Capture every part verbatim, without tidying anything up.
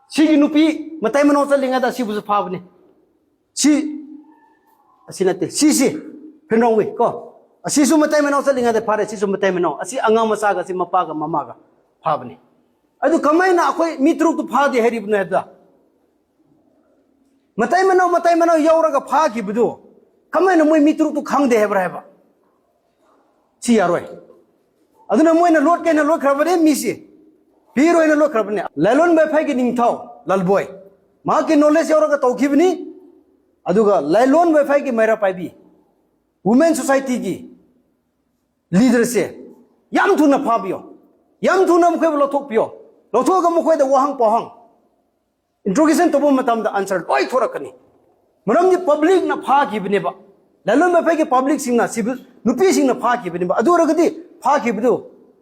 ꯁꯤꯒꯤ ꯅꯨꯄꯤ ꯃꯇꯩ ꯃꯅꯥꯎ ꯆꯠꯂꯤꯉꯩꯗ ꯑꯁꯤꯕꯨꯁꯨ ꯐꯥꯕꯅꯤ꯫ ꯁꯤ, ꯑꯁꯤ ꯅꯠꯇꯦ, ꯁꯤꯁꯤ ꯐꯤꯟꯔꯣꯡꯋꯤ ꯀꯣ꯫ ꯑꯁꯤꯁꯨ ꯃꯇꯩ ꯃꯅꯥꯎ ꯆꯠꯂꯤꯉꯩꯗ ꯐꯥꯔꯦ, ꯁꯤꯁꯨ ꯃꯇꯩ ꯃꯅꯥꯎ꯫ ꯑꯁꯤ ꯑꯉꯥꯡ ꯃꯆꯥꯒ, ꯑꯁꯤ ꯃꯄꯥꯒ ꯃꯃꯥꯒ ꯐꯥꯕꯅꯤ꯫ ꯑꯗꯨ ꯀꯃꯥꯏꯅ ꯑꯩꯈꯣꯏ ꯃꯤ ꯇꯔꯨꯛꯇꯨ ꯐꯥꯗꯦ ꯍꯥꯏꯔꯤꯕꯅꯣ ꯍꯥꯏꯕꯗ, ꯃꯇꯩ ꯃꯅꯥꯎ, ꯃꯇꯩ ꯃꯅꯥꯎ ꯌꯥꯎꯔꯒ ꯐꯥꯈꯤꯕꯗꯨ ꯀꯃꯥꯏꯅ ꯃꯣꯏ ꯃꯤ ꯇꯔꯨꯛꯇꯨ ꯈꯪꯗꯦ ꯍꯥꯏꯕ꯭ꯔꯥ ꯍꯥꯏꯕ? ꯁꯤ ꯌꯥꯔꯣꯏ꯫ ꯑꯗꯨꯅ ꯃꯣꯏꯅ ꯂꯣꯠꯀꯦꯅ ꯂꯣꯠꯈ꯭ꯔꯕꯅꯦ, ꯃꯤꯁꯤ ꯄꯤꯔꯣꯏꯅ ꯂꯣꯠꯈ꯭ꯔꯕꯅꯦ꯫ ꯂꯥꯏꯂꯣꯟ ꯕꯦꯐꯥꯏꯒꯤ ꯅꯤꯡꯊꯧ ꯂꯥꯜꯕꯣꯏ, ꯃꯍꯥꯛꯀꯤ ꯅꯣꯂꯦꯖ ꯌꯥꯎꯔꯒ ꯇꯧꯈꯤꯕꯅꯤ꯫ ꯑꯗꯨꯒ ꯂꯥꯏꯂꯣꯟ ꯕꯦꯐꯥꯏꯒꯤ ꯃꯩꯔꯥ ꯄꯥꯏꯕꯤ, ꯋꯨꯃꯦꯟ ꯁꯣꯁꯥꯏꯇꯤꯒꯤ ꯂꯤꯗꯔꯁꯦ ꯌꯥꯝ ꯊꯨꯅ ꯐꯥꯕꯤꯌꯣ, ꯌꯥꯝ ꯊꯨꯅ ꯃꯈꯣꯏꯕꯨ ꯂꯧꯊꯣꯛꯄꯤꯌꯣ꯫ ꯂꯧꯊꯣꯛꯑꯒ ꯃꯈꯣꯏꯗ ꯋꯥꯍꯪ ꯄꯥꯎꯍꯪ, ꯏꯟꯇ꯭ꯔꯣꯒꯦꯁꯟ ꯇꯧꯕ ꯃꯇꯝꯗ ꯑꯟꯁꯔ ꯂꯣꯏ ꯊꯣꯔꯛꯀꯅꯤ꯫ ꯃꯔꯝꯗꯤ ꯄꯕ꯭ꯂꯤꯛꯅ ꯐꯥꯈꯤꯕꯅꯦꯕ, ꯂꯥꯏꯂꯣꯟ ꯕꯦꯐꯥꯏꯒꯤ ꯄꯕ꯭ꯂꯤꯛꯁꯤꯡꯅ, ꯁꯤꯕꯨ ꯅꯨꯄꯤꯁꯤꯡꯅ ꯐꯥꯈꯤꯕꯅꯦꯕ꯫ ꯑꯗꯨ ꯑꯣꯏꯔꯒꯗꯤ ꯐꯥꯈꯤꯕꯗꯨ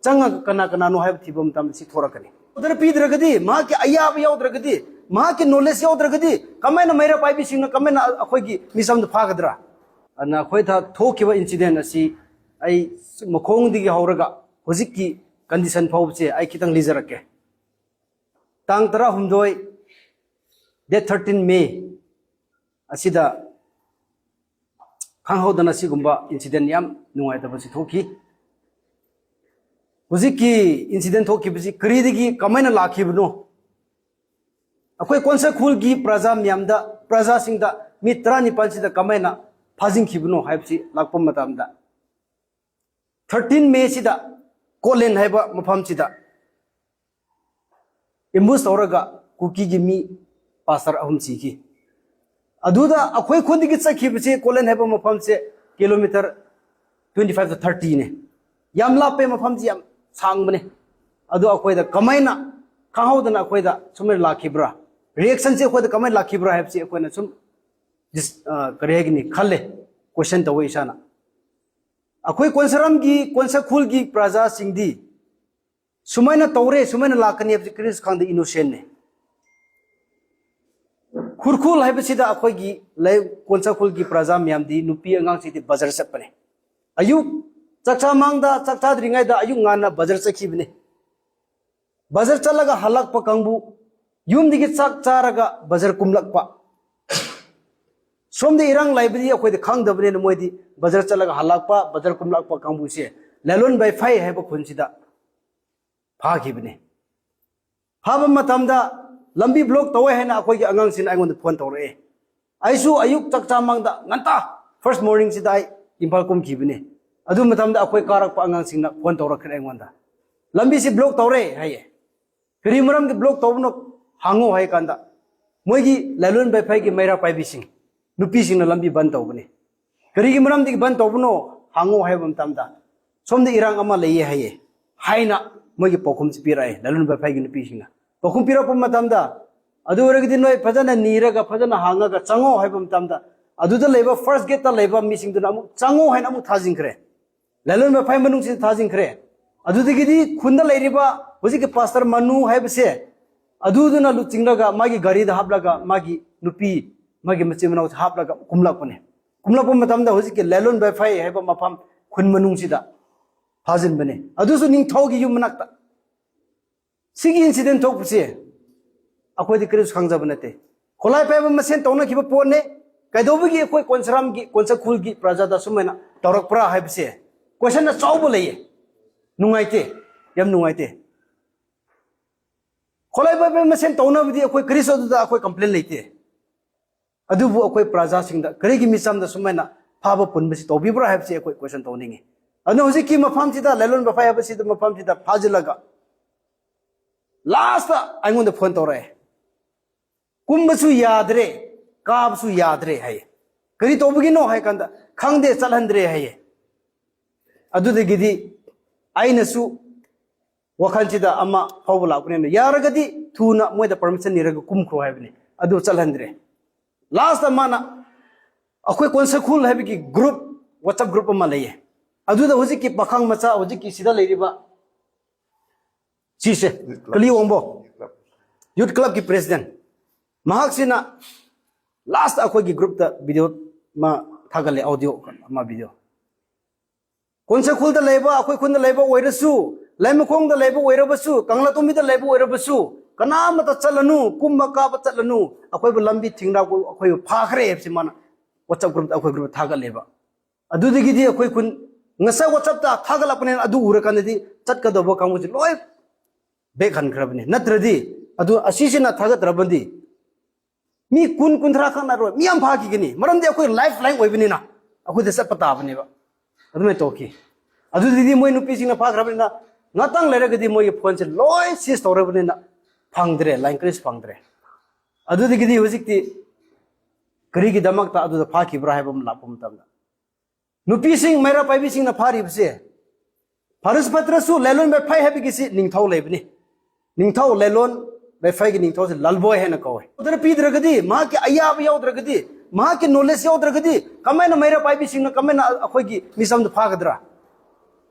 ꯆꯪꯉꯒ ꯀꯅꯥ ꯀꯅꯥꯅꯣ ꯍꯥꯏꯕ ꯊꯤꯕ ꯃꯇꯝꯗ ꯁꯤ ꯊꯣꯔꯛꯀꯅꯤ꯫ ꯑꯣꯔꯗꯔ ꯄꯤꯗ꯭ꯔꯒꯗꯤ, ꯃꯍꯥꯛꯀꯤ ꯑꯌꯥꯕ ꯌꯥꯎꯗ꯭ꯔꯒꯗꯤ, ꯃꯍꯥꯛꯀꯤ ꯅꯣꯂꯦꯖ ꯌꯥꯎꯗ꯭ꯔꯒꯗꯤ ꯀꯃꯥꯏꯅ ꯃꯩꯔꯥ ꯄꯥꯏꯕꯤꯁꯤꯡꯅ ꯀꯃꯥꯏꯅ ꯑꯩꯈꯣꯏꯒꯤ ꯃꯤꯆꯝꯗ ꯐꯥꯒꯗ꯭ꯔꯥ? ꯑꯗꯨꯅ ꯑꯩꯈꯣꯏꯗ ꯊꯣꯛꯈꯤꯕ ꯏꯟꯁꯤꯗꯦꯟ ꯑꯁꯤ ꯑꯩ ꯃꯈꯣꯡꯗꯒꯤ ꯍꯧꯔꯒ ꯍꯧꯖꯤꯛꯀꯤ ꯀꯟꯗꯤꯁꯟ ꯐꯥꯎꯕꯁꯦ ꯑꯩ ꯈꯤꯇꯪ ꯂꯤꯖꯔꯛꯀꯦ꯫ ꯇꯥꯡ ꯇꯔꯥꯍꯨꯝꯗꯣꯏ, date thirteen May ꯑꯁꯤꯗ ꯈꯪꯍꯧꯗꯅ ꯁꯤꯒꯨꯝꯕ ꯏꯟꯁꯤꯗꯦꯟ ꯌꯥꯝ ꯅꯨꯡꯉꯥꯏꯇꯕꯁꯤ ꯊꯣꯛꯈꯤ꯫ ꯍꯧꯖꯤꯛꯀꯤ ꯏꯟꯁꯤꯗꯦꯟ ꯊꯣꯛꯈꯤꯕꯁꯤ ꯀꯔꯤꯗꯒꯤ ꯀꯃꯥꯏꯅ ꯂꯥꯛꯈꯤꯕꯅꯣ? ꯑꯩꯈꯣꯏ ꯀꯣꯟꯁꯥ ꯈꯨꯜꯒꯤ ꯄ꯭ꯔꯖꯥ ꯃꯌꯥꯝꯗ, ꯄ꯭ꯔꯖꯥꯁꯤꯡꯗ ꯃꯤ ꯇꯔꯥꯅꯤꯄꯥꯜꯁꯤꯗ ꯀꯃꯥꯏꯅ ꯐꯥꯖꯤꯟꯈꯤꯕꯅꯣ ꯍꯥꯏꯕꯁꯤ ꯂꯥꯛꯄ ꯃꯇꯝꯗ, thirteen May ꯁꯤꯗ ꯀꯣꯂꯦꯟ ꯍꯥꯏꯕ ꯃꯐꯝꯁꯤꯗ ꯑꯦꯝꯕꯨꯁ ꯇꯧꯔꯒ ꯀꯨꯀꯤꯒꯤ ꯃꯤ ꯄꯥꯁꯇꯔ ꯑꯍꯨꯝ ꯁꯤꯈꯤ꯫ ꯑꯗꯨꯗ ꯑꯩꯈꯣꯏ ꯈꯨꯟꯗꯒꯤ ꯆꯠꯈꯤꯕꯁꯦ, ꯀꯣꯂꯦꯟ ꯍꯥꯏꯕ ꯃꯐꯝꯁꯦ kilometre twenty five to thirty ꯅꯦ꯫ ꯌꯥꯝ ꯂꯥꯞꯄꯦ, ꯃꯐꯝꯁꯤ ꯌꯥꯝ ꯁꯥꯡꯕꯅꯦ꯫ ꯑꯗꯨ ꯑꯩꯈꯣꯏꯗ ꯀꯃꯥꯏꯅ ꯈꯪꯍꯧꯗꯅ ꯑꯩꯈꯣꯏꯗ ꯁꯨꯃꯥꯏꯅ ꯂꯥꯛꯈꯤꯕ꯭ꯔꯥ? ꯔꯤꯌꯦꯛꯁꯟꯁꯦ ꯑꯩꯈꯣꯏꯗ ꯀꯃꯥꯏꯅ ꯂꯥꯛꯈꯤꯕ꯭ꯔꯥ ꯍꯥꯏꯕꯁꯤ ꯑꯩꯈꯣꯏꯅ ꯁꯨꯝ ꯗꯤꯁ-, ꯑ, ꯀꯔꯤ ꯍꯥꯏꯒꯅꯤ, ꯈꯜꯂꯦ, ꯀꯣꯏꯁꯟ ꯇꯧꯋꯦ ꯏꯁꯥꯅ꯫ ꯑꯩꯈꯣꯏ ꯀꯣꯟꯁꯥꯔꯝꯒꯤ, ꯀꯣꯟꯁꯥ ꯈꯨꯜꯒꯤ ꯄ꯭ꯔꯖꯥꯁꯤꯡꯗꯤ ꯁꯨꯃꯥꯏꯅ ꯇꯧꯔꯦ, ꯁꯨꯃꯥꯏꯅ ꯂꯥꯛꯀꯅꯤ ꯍꯥꯏꯕꯁꯤ ꯀꯔꯤꯁꯨ ꯈꯪꯗꯦ, ꯏꯅꯣꯁꯦꯟꯅꯦ꯫ ꯈꯨꯔꯈꯨꯜ ꯍꯥꯏꯕꯁꯤꯗ ꯑꯩꯈꯣꯏꯒꯤ ꯂꯩ-, ꯀꯣꯟꯁꯥ ꯈꯨꯜꯒꯤ ꯄ꯭ꯔꯖꯥ ꯃꯌꯥꯝꯗꯤ, ꯅꯨꯄꯤ ꯑꯉꯥꯡꯁꯤꯡꯗꯤ ꯕꯖꯥꯔ ꯆꯠꯄꯅꯦ꯫ ꯑꯌꯨꯛ ꯆꯥꯛꯆꯥ ꯃꯥꯡꯗ, ꯆꯥꯛ ꯆꯥꯗ꯭ꯔꯤꯉꯩꯗ ꯑꯌꯨꯛ ꯉꯟꯅ ꯕꯖꯥꯔ ꯆꯠꯈꯤꯕꯅꯦ꯫ ꯕꯖꯥꯔ ꯆꯠꯂꯒ ꯍꯜꯂꯛꯄ ꯀꯥꯡꯕꯨ, ꯌꯨꯝꯗꯒꯤ ꯆꯥꯛ ꯆꯥꯔꯒ ꯕꯖꯥꯔ ꯀꯨꯝꯂꯛꯄ꯫ ꯁꯣꯝꯗ ꯏꯔꯥꯡ ꯂꯩꯕꯗꯤ ꯑꯩꯈꯣꯏꯗꯤ ꯈꯪꯗꯕꯅꯤꯅ, ꯃꯣꯏꯗꯤ ꯕꯖꯥꯔ ꯆꯠꯂꯒ ꯍꯜꯂꯛꯄ, ꯕꯖꯥꯔ ꯀꯨꯝꯂꯛꯄ ꯀꯥꯡꯕꯨꯁꯦ ꯂꯂꯣꯟ ꯕꯥꯏꯐꯩ ꯍꯥꯏꯕ ꯈꯨꯟꯁꯤꯗ ꯐꯥꯈꯤꯕꯅꯤ꯫ ꯐꯥꯕ ꯃꯇꯝꯗ ꯂꯝꯕꯤ ꯕ꯭ꯂꯣꯛ ꯇꯧꯋꯦ ꯍꯥꯏꯅ ꯑꯩꯈꯣꯏꯒꯤ ꯑꯉꯥꯡꯁꯤꯡꯅ ꯑꯩꯉꯣꯟꯗ ꯐꯣꯟ ꯇꯧꯔꯛꯑꯦ꯫ ꯑꯩꯁꯨ ꯑꯌꯨꯛ ꯆꯥꯛ ꯆꯥꯃꯥꯡꯗ ꯉꯟꯇꯥ, ꯐꯥꯔꯁ ꯃꯣꯔꯅꯤꯡꯁꯤꯗ ꯑꯩ ꯏꯝꯐꯥꯜ ꯀꯨꯝꯈꯤꯕꯅꯤ꯫ ꯑꯗꯨ ꯃꯇꯝꯗ ꯑꯩꯈꯣꯏ ꯀꯥꯔꯛꯄ ꯑꯉꯥꯡꯁꯤꯡꯅ ꯐꯣꯟ ꯇꯧꯔꯛꯈ꯭ꯔꯦ ꯑꯩꯉꯣꯟꯗ, "ꯂꯝꯕꯤꯁꯤ ꯕ꯭ꯂꯣꯛ ꯇꯧꯔꯦ" ꯍꯥꯏꯌꯦ꯫ "ꯀꯔꯤ ꯃꯔꯝꯒꯤ ꯕ꯭ꯂꯣꯛ ꯇꯧꯕꯅꯣ ꯍꯪꯉꯣ" ꯍꯥꯏ ꯀꯥꯟꯗ, ꯃꯣꯏꯒꯤ ꯂꯂꯣꯟ ꯕꯥꯏꯐꯩꯒꯤ ꯃꯩꯔꯥ ꯄꯥꯏꯕꯤꯁꯤꯡ, ꯅꯨꯄꯤꯁꯤꯡꯅ ꯂꯝꯕꯤ ꯕꯟ ꯇꯧꯕꯅꯤ꯫ "ꯀꯔꯤꯒꯤ ꯃꯔꯝꯗꯒꯤ ꯕꯟ ꯇꯧꯕꯅꯣ ꯍꯪꯉꯣ" ꯍꯥꯏꯕ ꯃꯇꯝꯗ, "ꯁꯣꯝꯗ ꯏꯔꯥꯡ ꯑꯃ ꯂꯩꯌꯦ" ꯍꯥꯏꯌꯦ ꯍꯥꯏꯅ ꯃꯣꯏꯒꯤ ꯄꯥꯎꯈꯨꯝꯁꯤ ꯄꯤꯔꯛꯑꯦ ꯂꯂꯣꯟ ꯕꯥꯏꯐꯩꯒꯤ ꯅꯨꯄꯤꯁꯤꯡꯅ꯫ ꯄꯥꯎꯈꯨꯝ ꯄꯤꯔꯛꯄ ꯃꯇꯝꯗ, "ꯑꯗꯨ ꯑꯣꯏꯔꯒꯗꯤ ꯅꯣꯏ ꯐꯖꯅ ꯅꯤꯔꯒ ꯐꯖꯅ ꯍꯥꯡꯉꯒ ꯆꯪꯉꯣ" ꯍꯥꯏꯕ ꯃꯇꯝꯗ, ꯑꯗꯨꯗ ꯂꯩꯕ ꯐꯥꯔꯁ ꯒꯦꯠꯇ ꯂꯩꯕ ꯃꯤꯁꯤꯡꯗꯨꯅ ꯑꯃꯨꯛ "ꯆꯪꯉꯣ" ꯍꯥꯏꯅ ꯑꯃꯨꯛ ꯊꯥꯖꯤꯟꯈ꯭ꯔꯦ꯫ ꯂꯂꯣꯟ ꯕꯥꯏꯐꯩ ꯃꯅꯨꯡꯁꯤꯗ ꯊꯥꯖꯤꯟꯈ꯭ꯔꯦ꯫ ꯑꯗꯨꯗꯒꯤꯗꯤ ꯈꯨꯟꯗ ꯂꯩꯔꯤꯕ ꯍꯧꯖꯤꯛꯀꯤ ꯄꯥꯁꯇꯔ ꯃꯅꯨ ꯍꯥꯏꯕꯁꯦ, ꯑꯗꯨꯗꯨꯅ ꯂꯨꯆꯤꯡꯂꯒ ꯃꯥꯒꯤ ꯒꯥꯔꯤꯗ ꯍꯥꯞꯂꯒ ꯃꯥꯒꯤ ꯅꯨꯄꯤ, ꯃꯥꯒꯤ ꯃꯆꯤꯟ ꯃꯅꯥꯎꯁꯦ ꯍꯥꯞꯂꯒ ꯀꯨꯝꯂꯛꯄꯅꯦ꯫ ꯀꯨꯝꯂꯛꯄ ꯃꯇꯝꯗ ꯍꯧꯖꯤꯛꯀꯤ ꯂꯂꯣꯟ ꯕꯥꯏꯐꯩ ꯍꯥꯏꯕ ꯃꯐꯝ ꯈꯨꯟ ꯃꯅꯨꯡꯁꯤꯗ ꯐꯥꯖꯤꯟꯕꯅꯦ꯫ ꯑꯗꯨꯁꯨ ꯅꯤꯡꯊꯧꯒꯤ ꯌꯨꯝ ꯃꯅꯥꯛꯇ꯫ ꯁꯤꯒꯤ ꯏꯟꯁꯤꯗꯦꯟ ꯊꯣꯛꯄꯁꯦ ꯑꯩꯈꯣꯏꯗꯤ ꯀꯔꯤꯁꯨ ꯈꯪꯖꯕ ꯅꯠꯇꯦ꯫ ꯈꯣꯂꯥꯏ ꯄꯥꯏꯕ ꯃꯁꯦꯟ ꯇꯧꯅꯈꯤꯕ ꯄꯣꯠꯅꯦ꯫ ꯀꯩꯗꯧꯕꯒꯤ ꯑꯩꯈꯣꯏ ꯀꯣꯟꯁꯔꯝꯒꯤ, ꯀꯣꯟꯁꯈꯨꯜꯒꯤ ꯄ꯭ꯔꯖꯥꯗ ꯁꯨꯃꯥꯏꯅ ꯇꯧꯔꯛꯄ꯭ꯔꯥ ꯍꯥꯏꯕꯁꯦ ꯀꯣꯏꯁꯟ ꯑꯆꯧꯕ ꯂꯩꯌꯦ꯫ ꯅꯨꯡꯉꯥꯏꯇꯦ, ꯌꯥꯝ ꯅꯨꯡꯉꯥꯏꯇꯦ꯫ ꯈꯣꯂꯥꯏ ꯄꯥꯏꯕ ꯃꯁꯦꯟ ꯇꯧꯅꯕꯗꯤ ꯑꯩꯈꯣꯏ ꯀꯔꯤꯁꯨ ꯑꯗꯨꯗ ꯑꯩꯈꯣꯏ ꯀꯝꯄ꯭ꯂꯦꯟ ꯂꯩꯇꯦ꯫ ꯑꯗꯨꯕꯨ ꯑꯩꯈꯣꯏ ꯄ꯭ꯔꯖꯥꯁꯤꯡꯗ ꯀꯔꯤꯒꯤ ꯃꯤꯆꯝꯗ ꯁꯨꯃꯥꯏꯅ ꯐꯥꯕ ꯄꯨꯟꯕꯁꯤ ꯇꯧꯕꯤꯕ꯭ꯔꯥ ꯍꯥꯏꯕꯁꯤ ꯑꯩꯈꯣꯏ ꯀꯣꯏꯁꯟ ꯇꯧꯅꯤꯡꯉꯤ꯫ ꯑꯗꯨꯅ ꯍꯧꯖꯤꯛꯀꯤ ꯃꯐꯝꯁꯤꯗ ꯂꯂꯣꯟ ꯕꯥꯏꯐꯩ ꯍꯥꯏꯕꯁꯤꯗ ꯃꯐꯝꯁꯤꯗ ꯐꯥꯖꯤꯜꯂꯒ ꯂꯥꯁꯇ ꯑꯩꯉꯣꯟꯗ ꯐꯣꯟ ꯇꯧꯔꯛꯑꯦ꯫ "ꯀꯨꯝꯕꯁꯨ ꯌꯥꯗ꯭ꯔꯦ, ꯀꯥꯕꯁꯨ ꯌꯥꯗ꯭ꯔꯦ" ꯍꯥꯏꯌꯦ꯫ "ꯀꯔꯤ ꯇꯧꯕꯒꯤꯅꯣ?" ꯍꯥꯏ ꯀꯥꯟꯗ, "ꯈꯪꯗꯦ, ꯆꯠꯍꯟꯗ꯭ꯔꯦ" ꯍꯥꯏꯌꯦ꯫ ꯑꯗꯨꯗꯒꯤꯗꯤ ꯑꯩꯅꯁꯨ ꯋꯥꯈꯜꯁꯤꯗ ꯑꯃ ꯐꯥꯎꯕ ꯂꯥꯛꯄꯅꯤꯅ, ꯌꯥꯔꯒꯗꯤ ꯊꯨꯅ ꯃꯣꯏꯗ ꯄꯔꯃꯤꯁꯟ ꯅꯤꯔꯒ ꯀꯨꯝꯈ꯭ꯔꯣ ꯍꯥꯏꯕꯅꯤ, ꯑꯗꯨ ꯆꯠꯍꯟꯗ꯭ꯔꯦ꯫ ꯂꯥꯁꯇ ꯃꯥꯅ ꯑꯩꯈꯣꯏ ꯀꯣꯟꯁꯈꯨꯜ ꯍꯥꯏꯕꯒꯤ ꯒ꯭ꯔꯨꯞ, ꯋꯥꯆꯞ ꯒ꯭ꯔꯨꯞ ꯑꯃ ꯂꯩꯌꯦ, ꯑꯗꯨꯗ ꯍꯧꯖꯤꯛꯀꯤ ꯄꯥꯈꯪ ꯃꯆꯥ, ꯍꯧꯖꯤꯛꯀꯤ ꯁꯤꯗ ꯂꯩꯔꯤꯕ ꯁꯤꯁꯦ, ꯀꯂꯤ ꯋꯥꯡꯕꯣ, ꯌꯨꯠ ꯀ꯭ꯂꯕꯀꯤ ꯄ꯭ꯔꯦꯁꯤꯗꯦꯟ, ꯃꯍꯥꯛꯁꯤꯅ ꯂꯥꯁꯇ ꯑꯩꯈꯣꯏꯒꯤ ꯒ꯭ꯔꯨꯞꯇ ꯚꯤꯗꯤꯑꯣ ꯑꯃ ꯊꯥꯒꯠꯂꯦ, ꯑꯣꯗꯤꯑꯣ ꯑꯃ, ꯚꯤꯗꯤꯑꯣ꯫ ꯀꯣꯟꯁꯈꯨꯜꯗ ꯂꯩꯕ, ꯑꯩꯈꯣꯏ ꯈꯨꯟꯗ ꯂꯩꯕ ꯑꯣꯏꯔꯁꯨ, ꯂꯩꯃꯈꯣꯡꯗ ꯂꯩꯕ ꯑꯣꯏꯔꯕꯁꯨ, ꯀꯪꯂꯥꯇꯣꯝꯕꯤꯗ ꯂꯩꯕ ꯑꯣꯏꯔꯕꯁꯨ, ꯀꯅꯥꯃꯇ ꯆꯠꯂꯅꯨ, ꯀꯨꯝꯕ ꯀꯥꯕ ꯆꯠꯂꯅꯨ, ꯑꯩꯈꯣꯏꯕꯨ ꯂꯝꯕꯤ ꯊꯤꯡꯅ ꯑꯩꯈꯣꯏꯕꯨ ꯐꯥꯈ꯭ꯔꯦ ꯍꯥꯏꯕꯁꯤ ꯃꯥꯅ WhatsApp groupꯇ, ꯑꯩꯈꯣꯏ groupꯇ ꯊꯥꯒꯠꯂꯦꯕ꯫ ꯑꯗꯨꯗꯒꯤꯗꯤ ꯑꯩꯈꯣꯏ ꯈꯨꯟ, ꯉꯁꯥꯏ WhatsAppꯇ ꯊꯥꯒꯠꯂꯛꯄꯅꯤꯅ ꯑꯗꯨ ꯎꯔꯀꯥꯟꯗꯗꯤ ꯆꯠꯀꯗꯧꯕ ꯀꯥꯡꯕꯨꯁꯦ ꯂꯣꯏ back ꯍꯟꯈ꯭ꯔꯕꯅꯤ꯫ ꯅꯠꯇ꯭ꯔꯗꯤ ꯑꯗꯨ ꯑꯁꯤꯁꯤꯅ ꯊꯥꯒꯠꯇ꯭ꯔꯕꯗꯤ ꯃꯤ ꯀꯨꯟ, ꯀꯨꯟꯊ꯭ꯔꯥ ꯈꯛ ꯅꯠꯇ꯭ꯔꯣ, ꯃꯤ ꯌꯥꯝ ꯐꯥꯈꯤꯒꯅꯤ꯫ ꯃꯔꯝꯗꯤ ꯑꯩꯈꯣꯏ lifeline ꯑꯣꯏꯕꯅꯤꯅ ꯑꯩꯈꯣꯏꯗ ꯆꯠꯄ ꯇꯥꯕꯅꯦꯕ꯫ ꯑꯗꯨꯃꯥꯏꯅ ꯇꯧꯈꯤ꯫ ꯑꯗꯨꯗꯒꯤꯗꯤ ꯃꯣꯏ ꯅꯨꯄꯤꯁꯤꯡꯅ ꯐꯥꯈ꯭ꯔꯕꯅꯤꯅ ꯉꯥꯛꯇꯪ ꯂꯩꯔꯒꯗꯤ ꯃꯣꯏꯒꯤ phoneꯁꯦ ꯂꯣꯏ seize ꯇꯧꯔꯕꯅꯤꯅ ꯐꯪꯗ꯭ꯔꯦ, line ꯀꯔꯤꯁꯨ ꯐꯪꯗ꯭ꯔꯦ꯫ ꯑꯗꯨꯗꯒꯤꯗꯤ ꯍꯧꯖꯤꯛꯇꯤ ꯀꯔꯤꯒꯤꯗꯃꯛꯇ ꯑꯗꯨꯗ ꯐꯥꯈꯤꯕ꯭ꯔꯥ ꯍꯥꯏꯕ ꯑꯃ ꯂꯥꯛꯄ ꯃꯇꯝꯗ, ꯅꯨꯄꯤꯁꯤꯡ, ꯃꯩꯔꯥ ꯄꯥꯏꯕꯤꯁꯤꯡꯅ ꯐꯥꯔꯤꯕꯁꯦ, ꯐꯔꯁ ꯐꯠꯇ꯭ꯔꯁꯨ ꯂꯦꯂꯣꯟ ꯕꯦꯐꯥꯏ ꯍꯥꯏꯕꯒꯤꯁꯤ ꯅꯤꯡꯊꯧ ꯂꯩꯕꯅꯤ꯫ ꯅꯤꯡꯊꯧ ꯂꯦꯂꯣꯟ ꯕꯦꯐꯥꯏꯒꯤ ꯅꯤꯡꯊꯧꯁꯤ ꯂꯥꯜꯕꯣꯏ ꯍꯥꯏꯅ ꯀꯧꯋꯦ꯫ ꯑꯣꯔꯗꯔ ꯄꯤꯗ꯭ꯔꯒꯗꯤ, ꯃꯍꯥꯛꯀꯤ ꯑꯌꯥꯕ ꯌꯥꯎꯗ꯭ꯔꯒꯗꯤ, ꯃꯍꯥꯛꯀꯤ knowledge ꯌꯥꯎꯗ꯭ꯔꯒꯗꯤ ꯀꯃꯥꯏꯅ ꯃꯩꯔꯥ ꯄꯥꯏꯕꯤꯁꯤꯡꯅ ꯀꯃꯥꯏꯅ ꯑꯩꯈꯣꯏꯒꯤ ꯃꯤꯆꯝꯗꯨ ꯐꯥꯒꯗ꯭ꯔꯥ?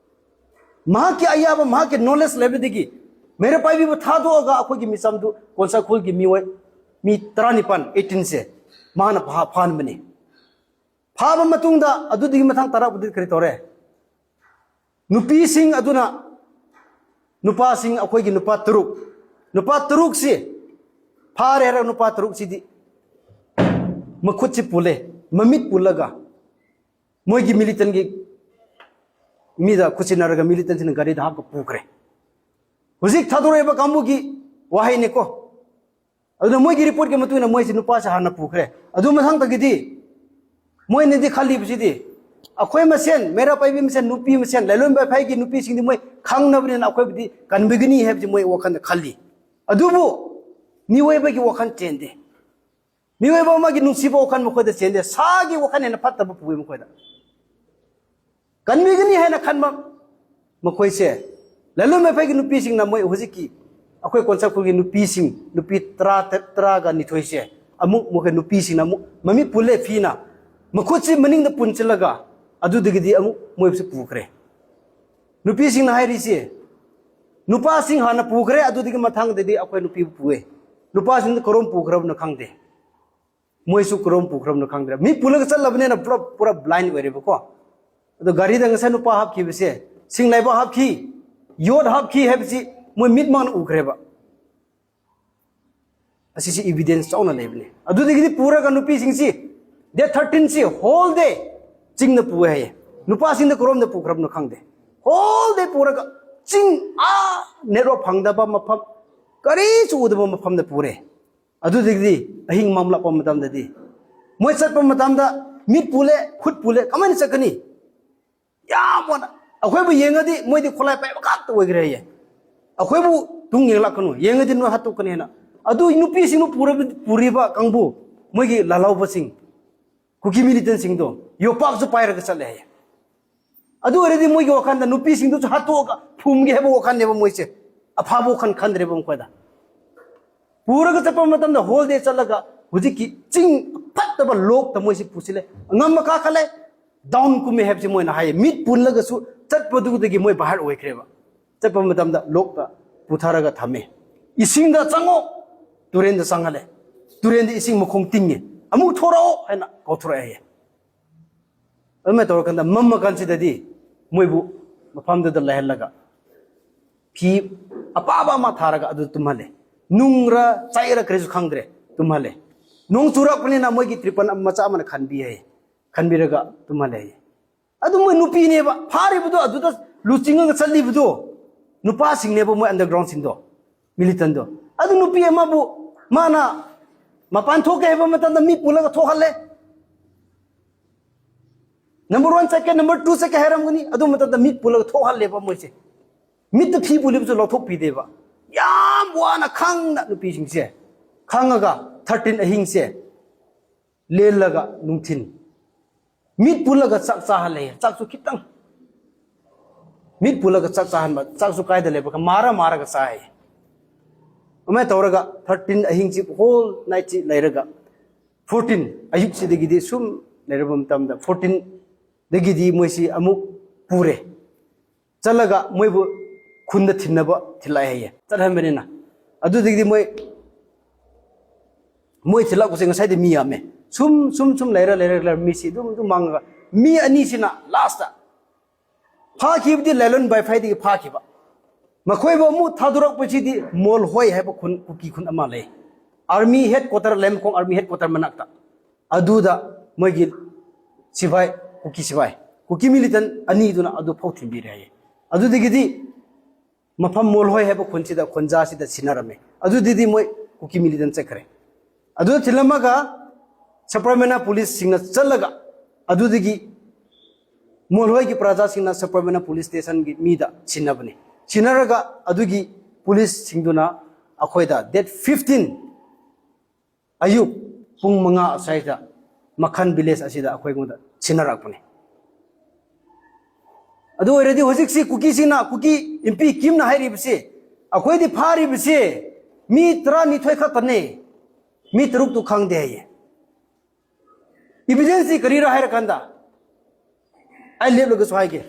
ꯃꯍꯥꯛꯀꯤ ꯑꯌꯥꯕ, ꯃꯍꯥꯛꯀꯤ knowledge ꯂꯩꯕꯗꯒꯤ ꯃꯩꯔꯥ ꯄꯥꯏꯕꯤꯕꯨ ꯊꯥꯗꯣꯛꯑꯒ ꯑꯩꯈꯣꯏꯒꯤ ꯃꯤꯆꯝꯗꯨ ꯀꯣꯟꯁꯥꯈꯨꯜꯒꯤ ꯃꯤꯑꯣꯏ ꯃꯤ ꯇꯔꯥꯅꯤꯄꯥꯟ, eighteenꯁꯦ ꯃꯥꯅ ꯐꯥ-, ꯐꯥꯍꯟꯕꯅꯤ꯫ ꯐꯥꯕ ꯃꯇꯨꯡꯗ ꯑꯗꯨꯗꯒꯤ ꯃꯊꯪ ꯇꯥꯔꯛꯄꯗꯤ ꯀꯔꯤ ꯇꯧꯔꯦ? ꯅꯨꯄꯤꯁꯤꯡ ꯑꯗꯨꯅ ꯅꯨꯄꯥꯁꯤꯡ, ꯑꯩꯈꯣꯏꯒꯤ ꯅꯨꯄꯥ ꯇꯔꯨꯛ, ꯅꯨꯄꯥ ꯇꯔꯨꯛꯁꯤ ꯐꯥꯔꯦ ꯍꯥꯏꯔꯒ ꯅꯨꯄꯥ ꯇꯔꯨꯛꯁꯤꯗꯤ ꯃꯈꯨꯠꯁꯤ ꯄꯨꯜꯂꯦ, ꯃꯃꯤꯠ ꯄꯨꯜꯂꯒ ꯃꯣꯏꯒꯤ militantꯒꯤ ꯃꯤꯗ ꯈꯨꯠꯁꯤꯟꯅꯔꯒ militantꯁꯤꯡꯅ ꯒꯥꯔꯤꯗ ꯍꯥꯞꯄ ꯄꯨꯈ꯭ꯔꯦ꯫ ꯍꯧꯖꯤꯛ ꯊꯥꯗꯣꯔꯛꯏꯕ ꯀꯥꯡꯕꯨꯒꯤ ꯋꯥꯍꯩꯅꯤꯀꯣ꯫ ꯑꯗꯨꯅ ꯃꯣꯏꯒꯤ reportꯀꯤ ꯃꯇꯨꯡ ꯏꯟꯅ ꯃꯣꯏꯁꯤ ꯅꯨꯄꯥꯁꯤ ꯍꯥꯟꯅ ꯄꯨꯈ꯭ꯔꯦ꯫ ꯑꯗꯨ ꯃꯊꯪꯗꯒꯤꯗꯤ ꯃꯣꯏꯅꯗꯤ ꯈꯜꯂꯤꯕꯁꯤꯗꯤ, ꯑꯩꯈꯣꯏ ꯃꯁꯦꯟ, ꯃꯩꯔꯥ ꯄꯥꯏꯕꯤ ꯃꯁꯦꯟ, ꯅꯨꯄꯤ ꯃꯁꯦꯟ, ꯂꯦꯂꯣꯟ ꯕꯦꯐꯥꯏꯒꯤ ꯅꯨꯄꯤꯁꯤꯡꯗꯤ ꯃꯣꯏ ꯈꯪꯅꯕꯅꯤꯅ ꯑꯩꯈꯣꯏꯕꯨꯗꯤ ꯀꯟꯕꯤꯒꯅꯤ ꯍꯥꯏꯕꯁꯤ ꯃꯣꯏ ꯋꯥꯈꯜꯗ ꯈꯜꯂꯤ꯫ ꯑꯗꯨꯕꯨ ꯃꯤꯑꯣꯏꯕꯒꯤ ꯋꯥꯈꯜ ꯆꯦꯟꯗꯦ꯫ ꯃꯤꯑꯣꯏꯕ ꯑꯃꯒꯤ ꯅꯨꯡꯁꯤꯕ ꯋꯥꯈꯜ ꯃꯈꯣꯏꯗ ꯆꯦꯟꯗꯦ꯫ ꯁꯥꯒꯤ ꯋꯥꯈꯜ ꯍꯦꯟꯅ ꯐꯠꯇꯕ ꯄꯨꯏ ꯃꯈꯣꯏꯗ꯫ ꯀꯟꯕꯤꯒꯅꯤ ꯍꯥꯏꯅ ꯈꯟꯕ ꯃꯈꯣꯏꯁꯦ, ꯂꯂꯣꯟ ꯃꯐꯩꯒꯤ ꯅꯨꯄꯤꯁꯤꯡꯅ ꯃꯣꯏ ꯍꯧꯖꯤꯛꯀꯤ ꯑꯩꯈꯣꯏ ꯀꯣꯟꯁꯥꯈꯨꯜꯒꯤ ꯅꯨꯄꯤꯁꯤꯡ, ꯅꯨꯄꯤ ꯇꯔꯥ, ꯇꯔꯥꯒ ꯅꯤꯊꯣꯏꯁꯦ ꯑꯃꯨꯛ ꯃꯈꯣꯏ ꯅꯨꯄꯤꯁꯤꯡꯅ ꯑꯃꯨꯛ ꯃꯃꯤꯠ ꯄꯨꯜꯂꯦ ꯐꯤꯅ, ꯃꯈꯨꯠꯁꯤ ꯃꯅꯤꯡꯗ ꯄꯨꯟꯁꯤꯜꯂꯒ ꯑꯗꯨꯗꯒꯤꯗꯤ ꯑꯃꯨꯛ ꯃꯣꯏꯕꯨꯁꯨ ꯄꯨꯈ꯭ꯔꯦ꯫ ꯅꯨꯄꯤꯁꯤꯡꯅ ꯍꯥꯏꯔꯤꯁꯤ, ꯅꯨꯄꯥꯁꯤꯡ ꯍꯥꯟꯅ ꯄꯨꯈ꯭ꯔꯦ, ꯑꯗꯨꯗꯒꯤ ꯃꯊꯪꯗꯗꯤ ꯑꯩꯈꯣꯏ ꯅꯨꯄꯤꯕꯨ ꯄꯨꯑꯦ꯫ ꯅꯨꯄꯥꯁꯤꯡꯗ ꯀꯔꯣꯝ ꯄꯨꯈ꯭ꯔꯕꯅꯣ ꯈꯪꯗꯦ꯫ ꯃꯣꯏꯁꯨ ꯀꯔꯣꯝ ꯄꯨꯈ꯭ꯔꯕꯅꯣ ꯈꯪꯗ꯭ꯔꯦ꯫ ꯃꯤ ꯄꯨꯜꯂꯒ ꯆꯠꯂꯕꯅꯤꯅ ꯄꯨꯔꯥ, ꯄꯨꯔꯥ blind ꯑꯣꯏꯔꯦꯕꯀꯣ꯫ ꯑꯗꯣ ꯒꯥꯔꯤꯗ ꯉꯁꯥꯏ ꯅꯨꯄꯥ ꯍꯥꯞꯈꯤꯕꯁꯦ, ꯁꯤꯡ ꯂꯩꯕꯥꯛ ꯍꯥꯞꯈꯤ, ꯌꯣꯠ ꯍꯥꯞꯈꯤ ꯍꯥꯏꯕꯁꯤ ꯃꯣꯏ ꯃꯤꯠꯃꯛꯅ ꯎꯈ꯭ꯔꯦꯕ꯫ ꯑꯁꯤꯁꯤ evidence ꯆꯥꯎꯅ ꯂꯩꯕꯅꯦ꯫ ꯑꯗꯨꯗꯒꯤꯗꯤ ꯄꯨꯔꯒ ꯅꯨꯄꯤꯁꯤꯡꯁꯤ day thirteen ꯁꯤ whole day ꯆꯤꯡꯗ ꯄꯨꯑꯦ ꯍꯥꯏꯌꯦ꯫ ꯅꯨꯄꯥꯁꯤꯡꯗ ꯀꯔꯣꯝꯗ ꯄꯨꯈ꯭ꯔꯕꯅꯣ ꯈꯪꯗꯦ꯫ Whole day ꯄꯨꯔꯒ ꯆꯤꯡ ꯑꯥ network ꯐꯪꯗꯕ ꯃꯐꯝ, ꯀꯔꯤꯁꯨ ꯎꯗꯕ ꯃꯐꯝꯗ ꯄꯨꯔꯦ꯫ ꯑꯗꯨꯗꯒꯤꯗꯤ ꯑꯍꯤꯡ ꯃꯝꯂꯛꯄ ꯃꯇꯝꯗꯗꯤ ꯃꯣꯏ ꯆꯠꯄ ꯃꯇꯝꯗ ꯃꯤꯠ ꯄꯨꯜꯂꯦ, ꯈꯨꯠ ꯄꯨꯜꯂꯦ, ꯀꯃꯥꯏꯅ ꯆꯠꯀꯅꯤ? ꯌꯥꯝ ꯋꯥꯅ꯫ ꯑꯩꯈꯣꯏꯕꯨ ꯌꯦꯡꯉꯗꯤ ꯃꯣꯏꯗꯤ ꯈꯣꯂꯥꯏ ꯄꯥꯏꯕ ꯉꯥꯛꯇ ꯑꯣꯏꯈ꯭ꯔꯦ ꯍꯥꯏꯌꯦ꯫ ꯑꯩꯈꯣꯏꯕꯨ ꯇꯨꯡ ꯌꯦꯡꯂꯛꯀꯅꯨ, ꯌꯦꯡꯉꯗꯤ ꯅꯣꯏ ꯍꯥꯠꯇꯣꯛꯀꯅꯤ ꯍꯥꯏꯅ꯫ ꯑꯗꯨ ꯅꯨꯄꯤꯁꯤꯡꯕꯨ ꯄꯨꯔꯕ-, ꯄꯨꯔꯤꯕ ꯀꯥꯡꯕꯨ, ꯃꯣꯏꯒꯤ ꯂꯥꯜꯍꯧꯕꯁꯤꯡ, ꯀꯨꯀꯤ militantꯁꯤꯡꯗꯣ ꯌꯣꯄꯥꯛꯁꯨ ꯄꯥꯏꯔꯒ ꯆꯠꯂꯦ ꯍꯥꯏꯌꯦ꯫ ꯑꯗꯨ ꯑꯣꯏꯔꯗꯤ ꯃꯣꯏꯒꯤ ꯋꯥꯈꯜꯗ ꯅꯨꯄꯤꯁꯤꯡꯗꯨꯁꯨ ꯍꯥꯠꯇꯣꯛꯑꯒ ꯐꯨꯝꯒꯦ ꯍꯥꯏꯕ ꯋꯥꯈꯜꯅꯦꯕ ꯃꯣꯏꯁꯦ꯫ ꯑꯐꯕ ꯋꯥꯈꯜ ꯈꯟꯗ꯭ꯔꯦꯕ ꯃꯈꯣꯏꯗ꯫ ꯄꯨꯔꯒ ꯆꯠꯄ ꯃꯇꯝꯗ whole day ꯆꯠꯂꯒ ꯍꯧꯖꯤꯛꯀꯤ ꯆꯤꯡ ꯐꯠꯇꯕ ꯂꯣꯛꯇ ꯃꯣꯏꯁꯤ ꯄꯨꯁꯤꯜꯂꯦ꯫ ꯉꯝꯃ ꯀꯥꯈꯠꯂꯦ, down ꯀꯨꯝꯃꯦ ꯍꯥꯏꯕꯁꯤ ꯃꯣꯏꯅ ꯍꯥꯏꯌꯦ꯫ ꯃꯤꯠ ꯄꯨꯜꯂꯒꯁꯨ ꯆꯠꯄꯗꯨꯗꯒꯤ ꯃꯣꯏ ꯚꯥꯍꯔ ꯑꯣꯏꯈ꯭ꯔꯦꯕ꯫ ꯆꯠꯄ ꯃꯇꯝꯗ ꯂꯣꯛꯇ ꯄꯨꯊꯔꯒ ꯊꯝꯃꯦ꯫ "ꯏꯁꯤꯡꯗ ꯆꯪꯉꯣ, ꯇꯨꯔꯦꯟꯗ ꯆꯪꯍꯜꯂꯦ꯫ ꯇꯨꯔꯦꯟꯗ ꯏꯁꯤꯡ ꯃꯈꯣꯡ ꯇꯤꯡꯉꯦ, ꯑꯃꯨꯛ ꯊꯣꯔꯛꯑꯣ" ꯍꯥꯏꯅ ꯀꯧꯊꯣꯔꯛꯑꯦ ꯍꯥꯏꯌꯦ꯫ ꯑꯗꯨꯃꯥꯏꯅ ꯇꯧꯔꯀꯥꯟꯗ ꯃꯝꯃ ꯀꯥꯟꯁꯤꯗꯗꯤ ꯃꯣꯏꯕꯨ ꯃꯐꯝꯗꯨꯗ ꯂꯩꯍꯜꯂꯒ ꯐꯤ ꯑꯄꯥꯕ ꯑꯃ ꯊꯥꯔꯒ ꯑꯗꯨ ꯇꯨꯝꯍꯜꯂꯦ꯫ ꯅꯨꯡꯔ ꯆꯩꯔ ꯀꯔꯤꯁꯨ ꯈꯪꯗ꯭ꯔꯦ, ꯇꯨꯝꯍꯜꯂꯦ꯫ ꯅꯣꯡ ꯆꯨꯔꯛꯄꯅꯤꯅ ꯃꯣꯏꯒꯤ ꯇ꯭ꯔꯤꯄꯟ ꯃꯆꯥ ꯑꯃꯅ ꯈꯟꯕꯤ ꯍꯥꯏꯌꯦ꯫ ꯈꯟꯕꯤꯔꯒ ꯇꯨꯝꯍꯜꯂꯦ ꯍꯥꯏꯌꯦ꯫ ꯑꯗꯨ ꯃꯣꯏ ꯅꯨꯄꯤꯅꯦꯕ ꯐꯥꯔꯤꯕꯗꯣ, ꯑꯗꯨꯗ ꯂꯨꯆꯤꯡꯉꯒ ꯆꯠꯂꯤꯕꯗꯣ ꯅꯨꯄꯥꯁꯤꯡꯅꯦꯕ, ꯃꯣꯏ undergroundꯁꯤꯡꯗꯣ, militantꯗꯣ꯫ ꯑꯗꯨ ꯅꯨꯄꯤ ꯑꯃꯕꯨ ꯃꯥꯅ ꯃꯄꯥꯟ ꯊꯣꯛꯀꯦ ꯍꯥꯏꯕ ꯃꯇꯝꯗ ꯃꯤ ꯄꯨꯜꯂꯒ ꯊꯣꯛꯍꯜꯂꯦ꯫ Number one ꯆꯠꯀꯦ, number two ꯆꯠꯀꯦ ꯍꯥꯏꯔꯝꯒꯅꯤ꯫ ꯑꯗꯨ ꯃꯇꯝꯗ ꯃꯤ ꯄꯨꯜꯂꯒ ꯊꯣꯛꯍꯜꯂꯦꯕ ꯃꯣꯏꯁꯦ꯫ ꯃꯤꯠꯇ ꯐꯤ ꯄꯨꯜꯂꯤꯕꯁꯨ ꯂꯧꯊꯣꯛꯄꯤꯗꯦꯕ꯫ ꯌꯥꯝ ꯋꯥꯅ ꯈꯪꯅ ꯅꯨꯄꯤꯁꯤꯡꯁꯦ ꯈꯪꯉꯒ thirteen ꯑꯍꯤꯡꯁꯦ ꯂꯦꯜꯂꯒ ꯅꯨꯡꯊꯤꯟ ꯃꯤꯠ ꯄꯨꯜꯂꯒ ꯆꯥꯛ ꯆꯥꯍꯜꯂꯦ꯫ ꯆꯥꯛꯁꯨ ꯈꯤꯇꯪ꯫ ꯃꯤꯠ ꯄꯨꯜꯂꯒ ꯆꯥꯛ ꯆꯥꯍꯟꯕ꯫ ꯆꯥꯛꯁꯨ ꯀꯥꯏꯗ ꯂꯩꯕ? ꯃꯥꯔ ꯃꯥꯔꯒ ꯆꯥꯏ꯫ ꯑꯗꯨꯃꯥꯏꯅ ꯇꯧꯔꯒ thirteen ꯑꯍꯤꯡꯁꯤ, whole nightꯁꯤ ꯂꯩꯔꯒ, fourteen ꯑꯌꯨꯛꯁꯤꯗꯒꯤꯗꯤ ꯁꯨꯝ ꯂꯩꯔꯕ ꯃꯇꯝꯗ, fourteenꯗꯒꯤꯗꯤ ꯃꯣꯏꯁꯤ ꯑꯃꯨꯛ ꯄꯨꯔꯦ꯫ ꯆꯠꯂꯒ ꯃꯣꯏꯕꯨ ꯈꯨꯟꯗ ꯊꯤꯟꯅꯕ ꯊꯤꯜꯂꯛꯑꯦ ꯍꯥꯏꯌꯦ, ꯆꯠꯍꯟꯕꯅꯤꯅ꯫ ꯑꯗꯨꯗꯒꯤꯗꯤ ꯃꯣꯏ, ꯃꯣꯏ ꯊꯤꯜꯂꯛꯄꯁꯦ ꯉꯁꯥꯏꯗꯤ ꯃꯤ ꯌꯥꯝꯃꯦ꯫ ꯁꯨꯝ, ꯁꯨꯝ, ꯁꯨꯝ ꯂꯩꯔ, ꯂꯩꯔ, ꯂꯩꯔ ꯃꯤꯁꯤ ꯑꯗꯨꯝ, ꯑꯗꯨꯝ ꯃꯥꯡꯉꯒ ꯃꯤ ꯑꯅꯤꯁꯤꯅ lastꯇ ꯐꯥꯈꯤꯕꯗꯤ ꯂꯦꯂꯣꯟ ꯕꯥꯏꯐꯥꯏꯗꯒꯤ ꯐꯥꯈꯤꯕ꯫ ꯃꯈꯣꯏꯕꯨ ꯑꯃꯨꯛ ꯊꯥꯗꯣꯔꯛꯄꯁꯤꯗꯤ ꯃꯣꯜꯍꯣꯏ ꯍꯥꯏꯕ ꯈꯨꯟ, ꯀꯨꯀꯤ ꯈꯨꯟ ꯑꯃ ꯂꯩ꯫ ꯑꯥꯔꯃꯤ ꯍꯦꯗ ꯀ꯭ꯋꯥꯇꯔ, ꯂꯩꯃꯈꯣꯡ ꯑꯥꯔꯃꯤ ꯍꯦꯗ ꯀ꯭ꯋꯥꯇꯔ ꯃꯅꯥꯛꯇ, ꯑꯗꯨꯗ ꯃꯣꯏꯒꯤ ꯁꯤꯐꯥꯏ, ꯀꯨꯀꯤ ꯁꯤꯐꯥꯏ, ꯀꯨꯀꯤ ꯃꯤꯂꯤꯇꯦꯟ ꯑꯅꯤꯗꯨꯅ ꯑꯗꯨ ꯐꯥꯎ ꯊꯤꯟꯕꯤꯔꯦ ꯍꯥꯏꯌꯦ꯫ ꯑꯗꯨꯗꯒꯤꯗꯤ ꯃꯐꯝ ꯃꯣꯜꯍꯣꯏ ꯍꯥꯏꯕ ꯈꯨꯟꯁꯤꯗ, ꯈꯨꯟꯖꯥꯁꯤꯗ ꯁꯤꯟꯅꯔꯝꯃꯦ꯫ ꯑꯗꯨꯗꯒꯤꯗꯤ ꯃꯣꯏ ꯀꯨꯀꯤ ꯃꯤꯂꯤꯇꯦꯟ ꯆꯠꯈ꯭ꯔꯦ꯫ ꯑꯗꯨꯗ ꯊꯤꯜꯂꯝꯃꯒ ꯁꯕ ꯑꯣꯔꯗꯤꯅꯦꯠ ꯄꯨꯂꯤꯁꯁꯤꯡꯅ ꯆꯠꯂꯒ ꯑꯗꯨꯗꯒꯤ ꯃꯣꯜꯍꯣꯏꯒꯤ ꯄ꯭ꯔꯖꯥꯁꯤꯡꯅ ꯁꯕ ꯑꯣꯔꯗꯤꯅꯦꯠ ꯄꯨꯂꯤꯁ ꯁ꯭ꯇꯦꯁꯟꯒꯤ ꯃꯤꯗ ꯁꯤꯟꯅꯕꯅꯤ꯫ ꯁꯤꯟꯅꯔꯒ ꯑꯗꯨꯒꯤ ꯄꯨꯂꯤꯁꯁꯤꯡꯗꯨꯅ ꯑꯩꯈꯣꯏꯗ ꯗꯦꯠ ꯐꯤꯐꯇꯤꯟ ꯑꯌꯨꯛ ꯄꯨꯡ ꯃꯉꯥ ꯑꯁ꯭ꯋꯥꯏꯗ ꯃꯈꯟ ꯚꯤꯂꯦꯖ ꯑꯁꯤꯗ ꯑꯩꯈꯣꯏꯉꯣꯟꯗ ꯁꯤꯟꯅꯔꯛꯄꯅꯤ꯫ ꯑꯗꯨ ꯑꯣꯏꯔꯗꯤ ꯍꯧꯖꯤꯛꯁꯤ ꯀꯨꯀꯤꯁꯤꯡꯅ, ꯀꯨꯀꯤ ꯏꯝꯄꯤ ꯀꯤꯝꯅ ꯍꯥꯏꯔꯤꯕꯁꯤ, ꯑꯩꯈꯣꯏꯗꯤ ꯐꯥꯔꯤꯕꯁꯤ ꯃꯤ ꯇꯔꯥꯅꯤꯊꯣꯏ ꯈꯛꯇꯅꯦ, ꯃꯤ ꯇꯔꯨꯛꯇꯨ ꯈꯪꯗꯦ ꯍꯥꯏꯌꯦ꯫ ꯏꯚꯤꯗꯦꯟꯁꯁꯤ ꯀꯔꯤꯔ ꯍꯥꯏꯔꯀꯥꯟꯗ, ꯑꯩ ꯂꯦꯞꯂꯒꯁꯨ ꯍꯥꯏꯒꯦ,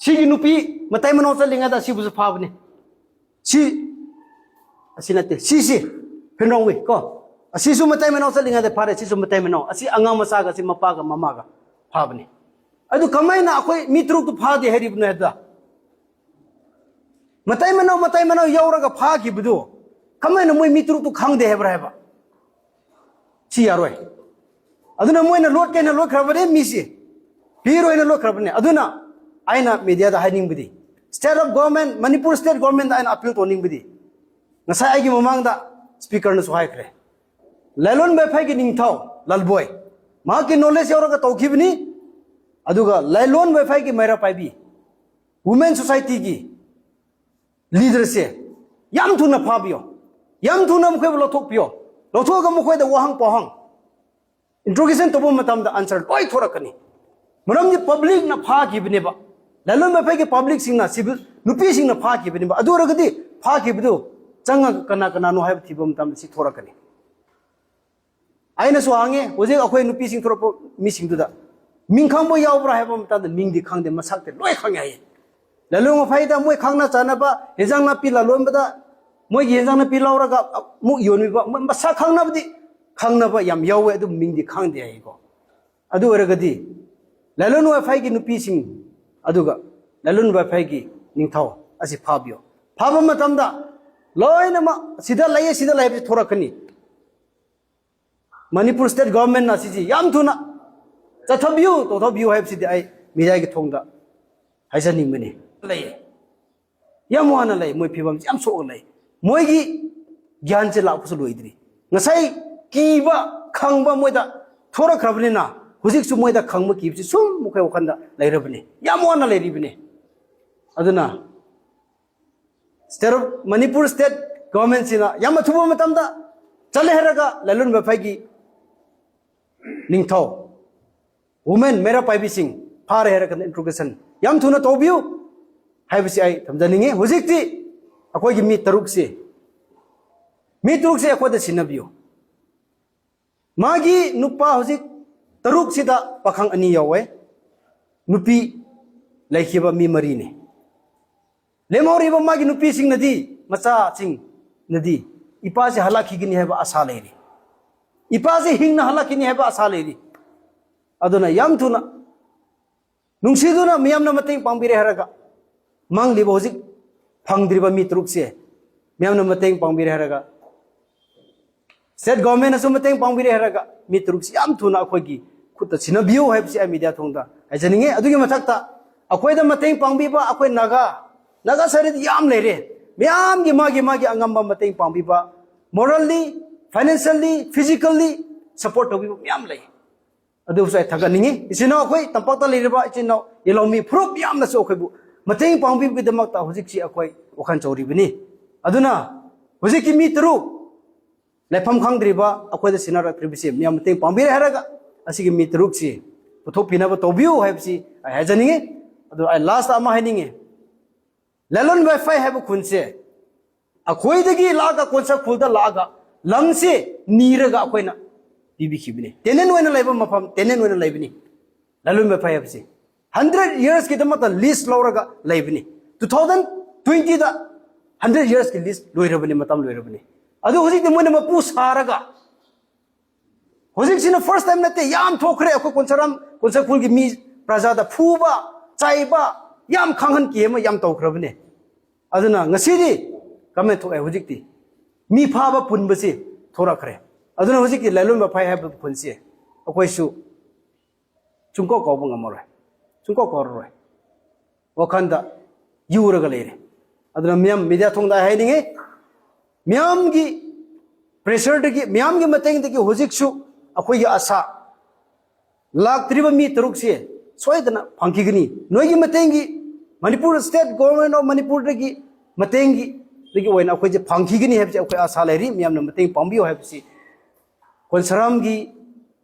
ꯁꯤꯒꯤ ꯅꯨꯄꯤ ꯃꯇꯩ ꯃꯅꯥꯎ ꯆꯠꯂꯤꯉꯩꯗ ꯁꯤꯕꯨꯁꯨ ꯐꯥꯕꯅꯤ꯫ ꯁꯤ, ꯑꯁꯤ ꯅꯠꯇꯦ, ꯁꯤꯁꯤ, ꯐꯦꯟꯔꯣꯡꯋꯤ ꯀꯣ, ꯑꯁꯤꯁꯨ ꯃꯇꯩ ꯃꯅꯥꯎ ꯆꯠꯂꯤꯉꯩꯗ ꯐꯥꯔꯦ, ꯁꯤꯁꯨ ꯃꯇꯩ ꯃꯅꯥꯎ, ꯑꯁꯤ ꯑꯉꯥꯡ ꯃꯆꯥꯒ, ꯑꯁꯤ ꯃꯄꯥꯒ ꯃꯃꯥꯒ ꯐꯥꯕꯅꯤ꯫ ꯑꯗꯨ ꯀꯃꯥꯏꯅ ꯑꯩꯈꯣꯏ ꯃꯤ ꯇꯔꯨꯛꯇꯨ ꯐꯥꯗꯦ ꯍꯥꯏꯔꯤꯕꯅꯣ ꯍꯥꯏꯕꯗ, ꯃꯇꯩ ꯃꯅꯥꯎ, ꯃꯇꯩ ꯃꯅꯥꯎ ꯌꯥꯎꯔꯒ ꯐꯥꯈꯤꯕꯗꯨ ꯀꯃꯥꯏꯅ ꯃꯣꯏ ꯃꯤ ꯇꯔꯨꯛꯇꯨ ꯈꯪꯗꯦ ꯍꯥꯏꯕ꯭ꯔꯥ ꯍꯥꯏꯕ? ꯁꯤ ꯌꯥꯔꯣꯏ꯫ ꯑꯗꯨꯅ ꯃꯣꯏꯅ ꯂꯣꯠꯀꯦꯅ ꯂꯣꯠꯈ꯭ꯔꯕꯅꯦ, ꯃꯤꯁꯤ ꯄꯤꯔꯣꯏꯅ ꯂꯣꯠꯈ꯭ꯔꯕꯅꯦ꯫ ꯑꯗꯨꯅ ꯑꯩꯅ ꯃꯦꯗꯤꯌꯥꯗ ꯍꯥꯏꯅꯤꯡꯕꯗꯤ, state of government, Manipur state ꯒꯣꯚꯔꯟꯃꯦꯟꯠꯇ ꯑꯩꯅ ꯑꯄꯤꯜ ꯇꯧꯅꯤꯡꯕꯗꯤ, ꯉꯁꯥꯏ ꯑꯩꯒꯤ ꯃꯃꯥꯡꯗ ꯁ꯭ꯄꯤꯀꯔꯅꯁꯨ ꯍꯥꯏꯈ꯭ꯔꯦ, ꯂꯥꯏꯂꯣꯟ ꯋꯥꯏꯐꯥꯏꯒꯤ ꯅꯤꯡꯊꯧ ꯂꯥꯜꯕꯣꯏ, ꯃꯍꯥꯛꯀꯤ ꯅꯣꯂꯦꯖ ꯌꯥꯎꯔꯒ ꯇꯧꯈꯤꯕꯅꯤ꯫ ꯑꯗꯨꯒ ꯂꯥꯏꯂꯣꯟ ꯋꯥꯏꯐꯥꯏꯒꯤ ꯃꯩꯔꯥ ꯄꯥꯏꯕꯤ, ꯋꯨꯃꯦꯟ ꯁꯣꯁꯥꯏꯇꯤꯒꯤ ꯂꯤꯗꯔꯁꯦ ꯌꯥꯝ ꯊꯨꯅ ꯐꯥꯕꯤꯌꯣ, ꯌꯥꯝ ꯊꯨꯅ ꯃꯈꯣꯏꯕꯨ ꯂꯧꯊꯣꯛꯄꯤꯌꯣ꯫ ꯂꯧꯊꯣꯛꯑꯒ ꯃꯈꯣꯏꯗ ꯋꯥꯍꯪ ꯄꯥꯎꯍꯪ, ꯏꯟꯇ꯭ꯔꯣꯒꯦꯁꯟ ꯇꯧꯕ ꯃꯇꯝꯗ ꯑꯟꯁꯔ ꯂꯣꯏ ꯊꯣꯔꯛꯀꯅꯤ꯫ ꯃꯔꯝꯗꯤ ꯄꯕ꯭ꯂꯤꯛꯅ ꯐꯥꯈꯤꯕꯅꯦꯕ, ꯂꯥꯂꯣꯡ ꯃꯐꯩꯒꯤ ꯄꯕ꯭ꯂꯤꯛꯁꯤꯡꯅ, ꯁꯤꯚꯤꯜ ꯅꯨꯄꯤꯁꯤꯡꯅ ꯐꯥꯈꯤꯕꯅꯦꯕ꯫ ꯑꯗꯨ ꯑꯣꯏꯔꯒꯗꯤ ꯐꯥꯈꯤꯕꯗꯨ ꯆꯪꯉꯒ ꯀꯅꯥ ꯀꯅꯥꯅꯣ ꯍꯥꯏꯕ ꯊꯤꯕ ꯃꯇꯝꯗ ꯁꯤ ꯊꯣꯔꯛꯀꯅꯤ꯫ ꯑꯩꯅꯁꯨ ꯍꯪꯉꯦ, ꯍꯧꯖꯤꯛ ꯑꯩꯈꯣꯏ ꯅꯨꯄꯤꯁꯤꯡ ꯊꯣꯔꯛꯄ ꯃꯤꯁꯤꯡꯗꯨꯗ ꯃꯤꯡ ꯈꯪꯕ ꯌꯥꯎꯕ꯭ꯔꯥ ꯍꯥꯏꯕ ꯃꯇꯝꯗ ꯃꯤꯡꯗꯤ ꯈꯪꯗꯦ, ꯃꯁꯛꯇꯤ ꯂꯣꯏ ꯈꯪꯉꯦ ꯍꯥꯏꯌꯦ꯫ ꯂꯥꯂꯣꯡ ꯃꯐꯩꯗ ꯃꯣꯏ ꯈꯪꯅ ꯆꯥꯟꯅꯕ ꯍꯦꯟꯖꯥꯡ ꯅꯥꯄꯤ ꯂꯂꯣꯟꯕꯗ ꯃꯣꯏꯒꯤ ꯍꯦꯟꯖꯥꯡ ꯅꯥꯄꯤ ꯂꯧꯔꯒ ꯑꯃꯨꯛ ꯌꯣꯟꯕꯤꯕ, ꯃꯣꯏ ꯃꯁꯛ ꯈꯪꯅꯕꯗꯤ ꯈꯪꯅꯕ ꯌꯥꯝ ꯌꯥꯎꯋꯦ, ꯑꯗꯨꯕꯨ ꯃꯤꯡꯗꯤ ꯈꯪꯗꯦ ꯍꯥꯏꯌꯦꯀꯣ꯫ ꯑꯗꯨ ꯑꯣꯏꯔꯒꯗꯤ ꯂꯥꯂꯣꯡ ꯃꯐꯩꯒꯤ ꯅꯨꯄꯤꯁꯤꯡ ꯑꯗꯨꯒ ꯂꯥꯂꯣꯡ ꯃꯐꯩꯒꯤ ꯅꯤꯡꯊꯧ ꯑꯁꯤ ꯐꯥꯕꯤꯌꯣ꯫ ꯐꯥꯕ ꯃꯇꯝꯗ ꯂꯣꯏꯅꯃꯛ ꯁꯤꯗ ꯂꯩꯌꯦ, ꯁꯤꯗ ꯂꯩ ꯍꯥꯏꯕꯁꯤ ꯊꯣꯔꯛꯀꯅꯤ꯫ ꯃꯅꯤꯄꯨꯔ ꯁ꯭ꯇꯦꯠ ꯒꯣꯚꯔꯟꯃꯦꯟꯠꯅ ꯁꯤꯁꯤ ꯌꯥꯝ ꯊꯨꯅ ꯆꯠꯊꯕꯤꯌꯨ, ꯇꯧꯊꯕꯤꯌꯨ ꯍꯥꯏꯕꯁꯤꯗꯤ ꯑꯩ ꯃꯤꯗꯤꯌꯥꯒꯤ ꯊꯣꯡꯗ ꯍꯥꯏꯖꯅꯤꯡꯕꯅꯤ꯫ ꯂꯩꯌꯦ, ꯌꯥꯝ ꯋꯥꯅ ꯂꯩ, ꯃꯣꯏ ꯐꯤꯕꯝꯁꯤ ꯌꯥꯝ ꯁꯣꯛꯑ ꯂꯩ꯫ ꯃꯣꯏꯒꯤ ꯒ꯭ꯌꯥꯟꯁꯦ ꯂꯥꯛꯄꯁꯨ ꯂꯣꯏꯗ꯭ꯔꯤ꯫ ꯉꯁꯥꯏ ꯀꯤꯕ ꯈꯪꯕ ꯃꯣꯏꯗ ꯊꯣꯔꯛꯈ꯭ꯔꯕꯅꯤꯅ ꯍꯧꯖꯤꯛꯁꯨ ꯃꯣꯏꯗ ꯈꯪꯕ ꯀꯤꯕꯁꯤ ꯁꯨꯝ ꯃꯈꯣꯏ ꯋꯥꯈꯜꯗ ꯂꯩꯔꯕꯅꯤ, ꯌꯥꯝ ꯋꯥꯅ ꯂꯩꯔꯤꯕꯅꯤ꯫ ꯑꯗꯨꯅ ꯁ꯭ꯇꯦꯠ ꯑꯣꯐ ꯃꯅꯤꯄꯨꯔ ꯁ꯭ꯇꯦꯠ ꯒꯣꯚꯔꯟꯃꯦꯟꯠꯁꯤꯅ ꯌꯥꯝ ꯑꯊꯨꯕ ꯃꯇꯝꯗ ꯆꯠꯂꯦ ꯍꯥꯏꯔꯒ ꯂꯂꯣꯟꯕ ꯐꯩꯒꯤ ꯅꯤꯡꯊꯧ ꯋꯨꯃꯦꯟ ꯃꯩꯔꯥ ꯄꯥꯏꯕꯤꯁꯤꯡ ꯐꯥꯔꯦ ꯍꯥꯏꯔꯒ ꯏꯟꯇ꯭ꯔꯣꯒꯦꯁꯟ ꯌꯥꯝ ꯊꯨꯅ ꯇꯧꯕꯤꯌꯨ ꯍꯥꯏꯕꯁꯤ ꯑꯩ ꯊꯝꯖꯅꯤꯡꯉꯤ꯫ ꯍꯧꯖꯤꯛꯇꯤ ꯑꯩꯈꯣꯏꯒꯤ ꯃꯤ ꯇꯔꯨꯛꯁꯤ, ꯃꯤ ꯇꯔꯨꯛꯁꯤ ꯑꯩꯈꯣꯏꯗ ꯁꯤꯟꯅꯕꯤꯌꯨ꯫ ꯃꯥꯒꯤ ꯅꯨꯄꯥ ꯍꯧꯖꯤꯛ ꯇꯔꯨꯛꯁꯤꯗ ꯄꯥꯈꯪ ꯑꯅꯤ ꯌꯥꯎꯋꯦ, ꯅꯨꯄꯤ ꯂꯩꯈꯤꯕ ꯃꯤ ꯃꯔꯤꯅꯤ꯫ ꯂꯦꯝꯍꯧꯔꯤꯕ ꯃꯥꯒꯤ ꯅꯨꯄꯤꯁꯤꯡꯅꯗꯤ, ꯃꯆꯥꯁꯤꯡꯅꯗꯤ ꯏꯄꯥꯁꯤ ꯍꯜꯂꯛꯈꯤꯒꯅꯤ ꯍꯥꯏꯕ ꯑꯁꯥ ꯂꯩꯔꯤ, ꯏꯄꯥꯁꯤ ꯍꯤꯡꯅ ꯍꯜꯂꯛꯈꯤꯅꯤ ꯍꯥꯏꯕ ꯑꯁꯥ ꯂꯩꯔꯤ꯫ ꯑꯗꯨꯅ ꯌꯥꯝ ꯊꯨꯅ ꯅꯨꯡꯁꯤꯗꯨꯅ ꯃꯤꯌꯥꯝꯅ ꯃꯇꯦꯡ ꯄꯥꯡꯕꯤꯔꯦ ꯍꯥꯏꯔꯒ, ꯃꯥꯡꯂꯤꯕ ꯍꯧꯖꯤꯛ ꯐꯪꯗ꯭ꯔꯤꯕ ꯃꯤ ꯇꯔꯨꯛꯁꯦ ꯃꯤꯌꯥꯝꯅ ꯃꯇꯦꯡ ꯄꯥꯡꯕꯤꯔꯦ ꯍꯥꯏꯔꯒ, ꯁ꯭ꯇꯦꯠ ꯒꯣꯚꯔꯟꯃꯦꯟꯠꯅꯁꯨ ꯃꯇꯦꯡ ꯄꯥꯡꯕꯤꯔꯦ ꯍꯥꯏꯔꯒ ꯃꯤ ꯇꯔꯨꯛꯁꯤ ꯌꯥꯝ ꯊꯨꯅ ꯑꯩꯈꯣꯏꯒꯤ ꯈꯨꯠꯇ ꯁꯤꯟꯅꯕꯤꯌꯨ ꯍꯥꯏꯕꯁꯤ ꯑꯩ ꯃꯤꯗꯤꯌꯥ ꯊꯣꯡꯗ ꯍꯥꯏꯖꯅꯤꯡꯉꯤ꯫ ꯑꯗꯨꯒꯤ ꯃꯊꯛꯇ ꯑꯩꯈꯣꯏꯗ ꯃꯇꯦꯡ ꯄꯥꯡꯕꯤꯕ ꯑꯩꯈꯣꯏ ꯅꯥꯒꯥ, ꯅꯥꯒꯥ ꯁꯥꯏꯠꯇꯗꯤ ꯌꯥꯝ ꯂꯩꯔꯦ, ꯃꯌꯥꯝꯒꯤ ꯃꯥꯒꯤ ꯃꯥꯒꯤ ꯑꯉꯝꯕ ꯃꯇꯦꯡ ꯄꯥꯡꯕꯤꯕ, morally, financially, physically support ꯇꯧꯕꯤꯕ ꯃꯌꯥꯝ ꯂꯩ꯫ ꯑꯗꯨꯕꯨꯁꯨ ꯑꯩ ꯊꯥꯒꯠꯅꯤꯡꯉꯤ꯫ ꯏꯆꯤꯟ ꯏꯅꯥꯎ ꯑꯩꯈꯣꯏ ꯇꯝꯄꯥꯛꯇ ꯂꯩꯔꯤꯕ ꯏꯆꯤꯟ ꯏꯅꯥꯎ ꯌꯦꯜꯍꯧꯃꯤ ꯐꯨꯔꯨꯞ ꯃꯌꯥꯝꯅꯁꯨ ꯑꯩꯈꯣꯏꯕꯨ ꯃꯇꯦꯡ ꯄꯥꯡꯕꯤꯕꯒꯤꯗꯃꯛꯇ ꯍꯧꯖꯤꯛꯁꯤ ꯑꯩꯈꯣꯏ ꯋꯥꯈꯜ ꯆꯥꯎꯔꯤꯕꯅꯤ꯫ ꯑꯗꯨꯅ ꯍꯧꯖꯤꯛꯀꯤ ꯃꯤ ꯇꯔꯨꯛ ꯂꯩꯐꯝ ꯈꯪꯗ꯭ꯔꯤꯕ ꯑꯩꯈꯣꯏꯗ ꯁꯤꯟꯅꯔꯛꯇ꯭ꯔꯤꯕꯁꯤ ꯃꯤꯌꯥꯝ ꯃꯇꯦꯡ ꯄꯥꯡꯕꯤꯔꯦ ꯍꯥꯏꯔꯒ ꯑꯁꯤꯒꯤ ꯃꯤ ꯇꯔꯨꯛꯁꯤ ꯄꯨꯊꯣꯛꯄꯤꯅꯕ ꯇꯧꯕꯤꯌꯨ ꯍꯥꯏꯕꯁꯤ ꯑꯩ ꯍꯥꯏꯖꯅꯤꯡꯉꯤ꯫ ꯑꯗꯨ ꯑꯩ ꯂꯥꯁꯇ ꯑꯃ ꯍꯥꯏꯅꯤꯡꯉꯤ, ꯂꯂꯣꯟꯕ ꯐꯩ ꯍꯥꯏꯕ ꯈꯨꯟꯁꯦ ꯑꯩꯈꯣꯏꯗꯒꯤ ꯂꯥꯛꯑꯒ ꯀꯣꯟꯁꯥ ꯈꯨꯜꯗ ꯂꯥꯛꯑꯒ ꯂꯝꯁꯦ ꯅꯤꯔꯒ ꯑꯩꯈꯣꯏꯅ ꯄꯤꯕꯤꯈꯤꯕꯅꯤ꯫ ꯇꯦꯅꯦꯟ ꯑꯣꯏꯅ ꯂꯩꯕ ꯃꯐꯝ ꯇꯦꯅꯦꯟ ꯑꯣꯏꯅ ꯂꯩꯕꯅꯤ꯫ ꯂꯂꯣꯟꯕ ꯐꯩ ꯍꯥꯏꯕꯁꯤ ꯍꯟꯗ꯭ꯔꯦꯠ ꯌꯔꯁꯀꯤꯗꯃꯛꯇ ꯂꯤꯁ ꯂꯧꯔꯒ ꯂꯩꯕꯅꯤ꯫ ꯇꯨ ꯊꯥꯎꯖꯟ ꯇ꯭ꯋꯦꯟꯇꯤꯗ ꯍꯟꯗ꯭ꯔꯦꯠ ꯌꯔꯁꯀꯤ ꯂꯤꯁ ꯂꯣꯏꯔꯕꯅꯤ, ꯃꯇꯝ ꯂꯣꯏꯔꯕꯅꯤ꯫ ꯑꯗꯨ ꯍꯧꯖꯤꯛꯇꯤ ꯃꯣꯏꯅ ꯃꯄꯨ ꯁꯥꯔꯒ ꯍꯧꯖꯤꯛꯁꯤꯅ ꯐꯥꯔꯁ ꯇꯥꯏꯝ ꯅꯠꯇꯦ, ꯌꯥꯝ ꯊꯣꯛꯈ꯭ꯔꯦ꯫ ꯑꯩꯈꯣꯏ ꯀꯣꯟꯁꯥꯔꯥꯝ ꯀꯣꯟꯁꯥ ꯈꯨꯜꯒꯤ ꯃꯤ ꯄ꯭ꯔꯖꯥꯗ ꯐꯨꯕ ꯆꯩꯕ ꯌꯥꯝ ꯈꯪꯍꯟꯈꯤ ꯑꯃ ꯌꯥꯝ ꯇꯧꯈ꯭ꯔꯕꯅꯦ꯫ ꯑꯗꯨꯅ ꯉꯁꯤꯗꯤ ꯀꯃꯥꯏꯅ ꯊꯣꯛꯑꯦ ꯍꯧꯖꯤꯛꯇꯤ? ꯃꯤ ꯐꯥꯕ ꯄꯨꯟꯕꯁꯤ ꯊꯣꯔꯛꯈ꯭ꯔꯦ꯫ ꯑꯗꯨꯅ ꯍꯧꯖꯤꯛꯀꯤ ꯂꯥꯂꯣꯟꯕ ꯐꯥꯏ ꯍꯥꯏꯕ ꯈꯨꯟꯁꯤ ꯑꯩꯈꯣꯏꯁꯨ ꯁꯨꯡꯀꯥꯎ ꯀꯥꯎꯕ ꯉꯝꯃꯔꯣꯏ, ꯁꯨꯡꯀꯥꯎ ꯀꯥꯎꯔꯔꯣꯏ꯫ ꯋꯥꯈꯜꯗ ꯌꯨꯔꯒ ꯂꯩꯔꯦ꯫ ꯑꯗꯨꯅ ꯃꯤꯌꯥꯝ, ꯃꯤꯗꯤꯌꯥ ꯊꯣꯡꯗ ꯑꯩ ꯍꯥꯏꯅꯤꯡꯉꯤ, ꯃꯤꯌꯥꯝꯒꯤ pressureꯗꯒꯤ, ꯃꯤꯌꯥꯝꯒꯤ ꯃꯇꯦꯡꯗꯒꯤ ꯍꯧꯖꯤꯛꯁꯨ ꯑꯩꯈꯣꯏꯒꯤ ꯑꯁꯥ ꯂꯥꯛꯇ꯭ꯔꯤꯕ ꯃꯤ ꯇꯔꯨꯛꯁꯦ ꯁꯣꯏꯗꯅ ꯐꯪꯈꯤꯒꯅꯤ꯫ ꯅꯣꯏꯒꯤ ꯃꯇꯦꯡꯒꯤ, ꯃꯅꯤꯄꯨꯔ state government of ꯃꯅꯤꯄꯨꯔꯗꯒꯤ ꯃꯇꯦꯡꯒꯤ, ꯗꯒꯤ ꯑꯣꯏꯅ ꯑꯩꯈꯣꯏꯁꯦ ꯐꯪꯈꯤꯒꯅꯤ ꯍꯥꯏꯕꯁꯦ ꯑꯩꯈꯣꯏ ꯑꯥꯁꯥ ꯂꯩꯔꯤ꯫ ꯃꯤꯌꯥꯝꯅ ꯃꯇꯦꯡ ꯄꯥꯡꯕꯤꯌꯨ ꯍꯥꯏꯕꯁꯤ ꯀꯣꯟꯁꯥꯔꯥꯝꯒꯤ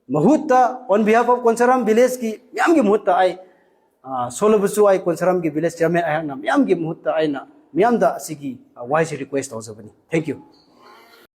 ꯃꯍꯨꯠꯇ, on behalf of ꯀꯣꯟꯁꯥꯔꯥꯝ villageꯀꯤ ꯃꯤꯌꯥꯝꯒꯤ ꯃꯍꯨꯠꯇ ꯑꯩ, ꯑ, ꯁꯣꯜꯂꯕꯁꯨ ꯑꯩ ꯀꯣꯟꯁꯥꯔꯥꯝꯒꯤ village chairman ꯑꯩꯍꯥꯛꯅ ꯃꯤꯌꯥꯝꯒꯤ ꯃꯍꯨꯠꯇ ꯑꯩꯅ ꯃꯤꯌꯥꯝꯗ ꯑꯁꯤꯒꯤ, ꯑ, ꯋꯥꯍꯩꯁꯤ request ꯇꯧꯖꯕꯅꯤ꯫ Thank you꯫